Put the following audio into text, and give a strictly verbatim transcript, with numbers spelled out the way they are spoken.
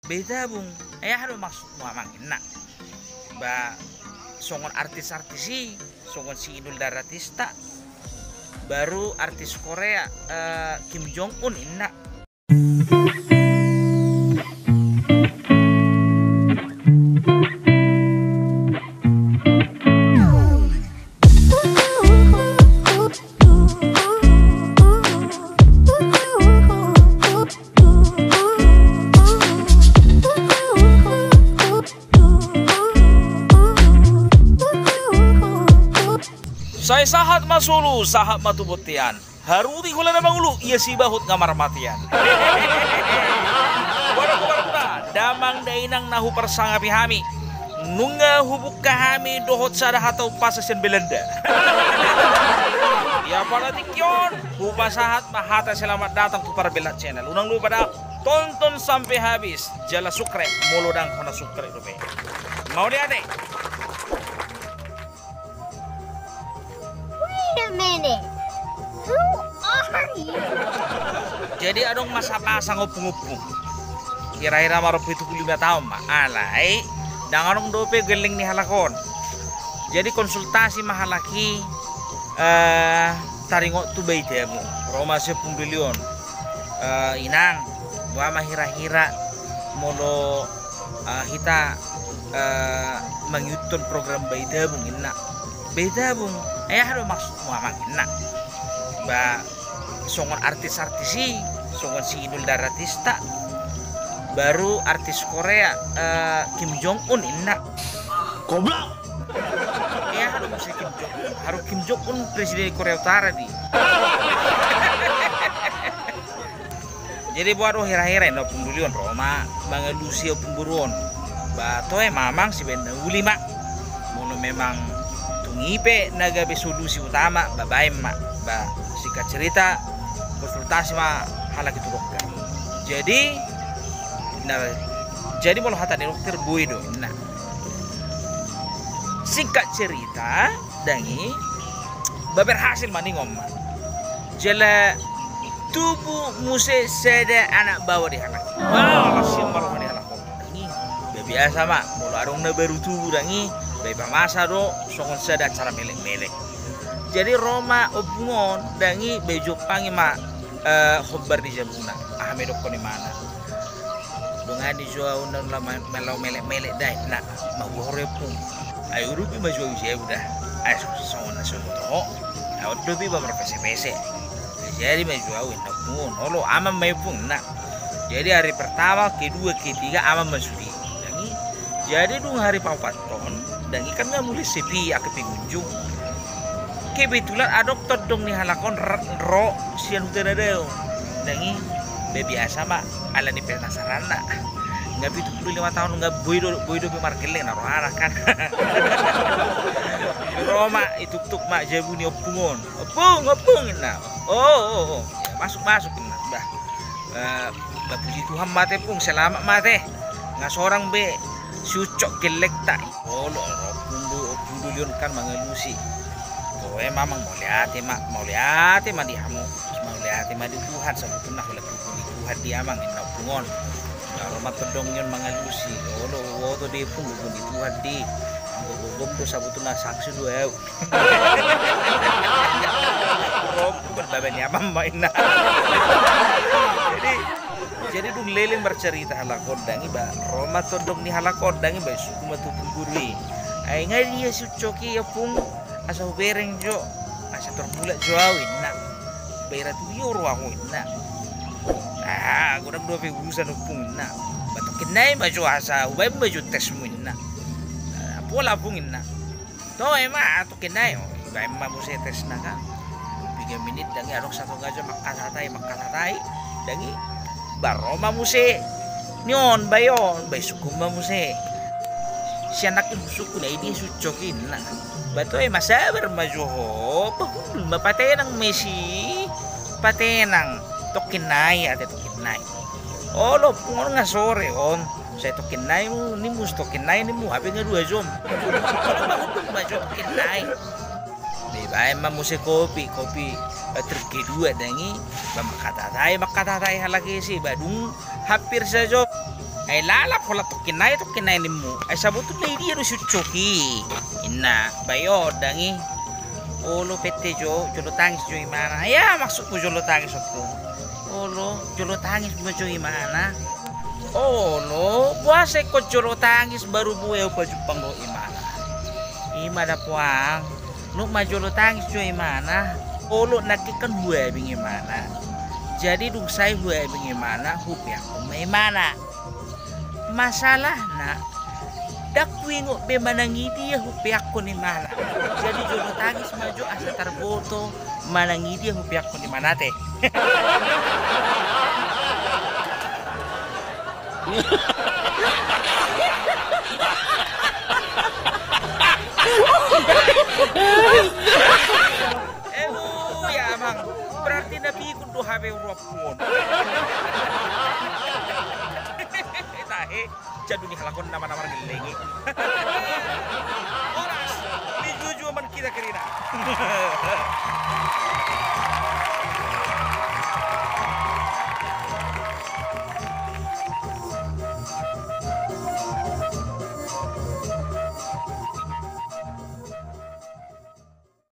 Beta bung, eh, aha do maksudmu amang, inna. Ba songon artis-artis i, songon si Inul Daratista, baru artis Korea, eh, Kim Jong Un, inna. Sai sahat ma solu, sahat ma tu bontean. Haruti hulana mangolu, ia sibahut nga marmatean. Boha do, boha do, damang dainang na huparsangapi hami. Nunga hubungka hami dohot sada hata umpasa sian Belanda. Ia pada tingki on, hupasahat ma hata selamat datang tu Parbelat Channel. Unang lupa da, tonton sampe habis, jala subscribe, molo ndang hona subscribe dope. Mauliate. Wait a minute. Who are you? Jadi adong masa-masa ompung-ompung. Kira-kira marompu pitu pulu lima taon ma. Alai, ndang adong dope gelleng ni halak on. Jadi konsultasi ma halak i, eh, taringot tu baitamu. Ro ma si Ompung Doli on. Eh, inang, boha ma hira-hira molo, eh, hita, eh, mangihuthon program Baitabung, inna. Baitabung, eh, aha do maksudmu amang, inna. Ba songon artis-artis i, songon si Inul Daratista, baru artis Korea, eh, Kim Jong Un, inna. Goblok. Eh, aha do muse Kim Jong Un? Haru Kim Jong Un presiden Korea Utara di. Jadi boha do hira-hira, inna Ompung Doli on, ro ma mangalusi ompung boru on. Ba toe ma amang, sibaen na uli ma. Molo memang tung i pe na gabe solusi utama, ba baen ma. Ba singkat cerita, konsultasi ma halak i tu dokter. Jadi, na, jadi molo hata ni dokter, boi do, inna. Singkat cerita, ndang i, ba berhasil ma ningon ma. Jala tubu muse sada anak baoa di halak i. Ba sian ma roha ni halak on. Ndang i, ba biasa ma, molo adong na baru tubu ndang i, ba ipamasa do songon sada acara melek-melek. Jadi ro ma ompung on, ndang i, ba iompangi ma, eh, hombar ni jabuna. Aha ma idokkon imana? Dongani jo au, ndang laho ma-, laho melek-melek da, inna. Magoar ompung. Ai urupi ma jo au i jabu da. Ai so-, songon na so huboto ho, au dope iba marpese-pese. Jadi ma jo au, inna ompung on. Olo, aman ma i ompung, inna. Jadi hari pertama, kedua, ketiga, aman ma sude. Ndang i. Jadi dung hari paopat on, ndang i kan nga mulai sepi angka pengunjung. Kebetulan adong tondong ni halak on r-, ro sian huta na dao. Ndang i, ba biasa ma, ala ni penasaranna. Nga pitu pulu lima taon nga boi do, boi dope margelleng na rohana kan. Ro ma, ituktuk ma jabu ni ompung on. Ompung, ompung, inna. O, o, o. Masuk, masuk, inna. Bah. Eh, ba puji Tuhan ma ate, Pung, selamat ma ate. Nga sorang be si Ucok gellengta. Olo, Ompung Do-, Ompung Doli on kan mangalusi. Toe ma amang, mauliate ma, mauliate ma di hamu. Mauliate ma di Tuhan, sabotulna hulehon ni Tuhan di amang, inna ompung on. Nga ro ma tondong i on mangalusi. Olo, uboto do, Pung, hulehon ni Tuhan di. Anggo gogom do sabotulna, saksi do au. Ro, baba ni amang ma, inna. Jadi, jadi dung leleng marcarita halak on, ndang i, ba ro ma tondong ni halak on, ndang i, ba isungkun ma tu ompung boru i. Ai nga dia si Ucok i, Ompung, asa hubereng jo, asa tor mulak jo au, inna. Ba i ratu i ro au, inna. Ah, godang dope urusan, Ompung, inna. Ba tongkin nai ma jo, asa hubaen ma jo tesmu, inna. Ah, pola, Pung, inna. Toe ma, tongkin nai, o, ibaen ma muse tesna kan. Piga menit, ndang i, adong satonga jam mangkatatai, mangkatatai. Ndang i, ba ro ma muse ni on, ba i on, ba isungkun ma muse. Sian nangkin husungkun, ai dia si Ucok i, inna. Ba toe ma, sabar ma jo ho, ba hundul ma, patenang ma i si. Patenang, tongkin nai ate, tongkin nai. Olo, Ompung, on nga sore on. Sai tongkin nai mu, nimmu, tongkin nai nimmu, hape nga dua jom. Olo, ba hundul ma jo tongkin nai. Dibaen ma muse kopi, kopi, eh, truk kedua, ndang i. Ba mangkatatai, mangkatatai halak i si, ba dung hampir sajom. Ai lalap holan tongkin nai, tongkin nai nimmu. Ai sabotulna i dia do si Ucok i? Inna, bayo dang i. Olo pette jo, jolo tangis jo imana. Ya, maksudku jolo tangis oku. Olo, jolo tangis ma jo imana. Olo, boasa ingkon jolo tangis baru bue hupajumpang dohot imana? Ima da puang. Nunga ma jolo tangis jo imana. Olo, nangkin kan huabing imana. Jadi dung sae huabing imana, hupeakkon ma imana. Masalahna, dang huingot be manang i dia hupeakkon imana. Jadi jolo tangis ma jo asa tarboto manang i dia hupeakkon imana te. Eh, ya, Amang. Berarti na pikun do hape urup. Tahe, jaduni halak on nama-nama margellengi. Horas, dijujur man kita kerina.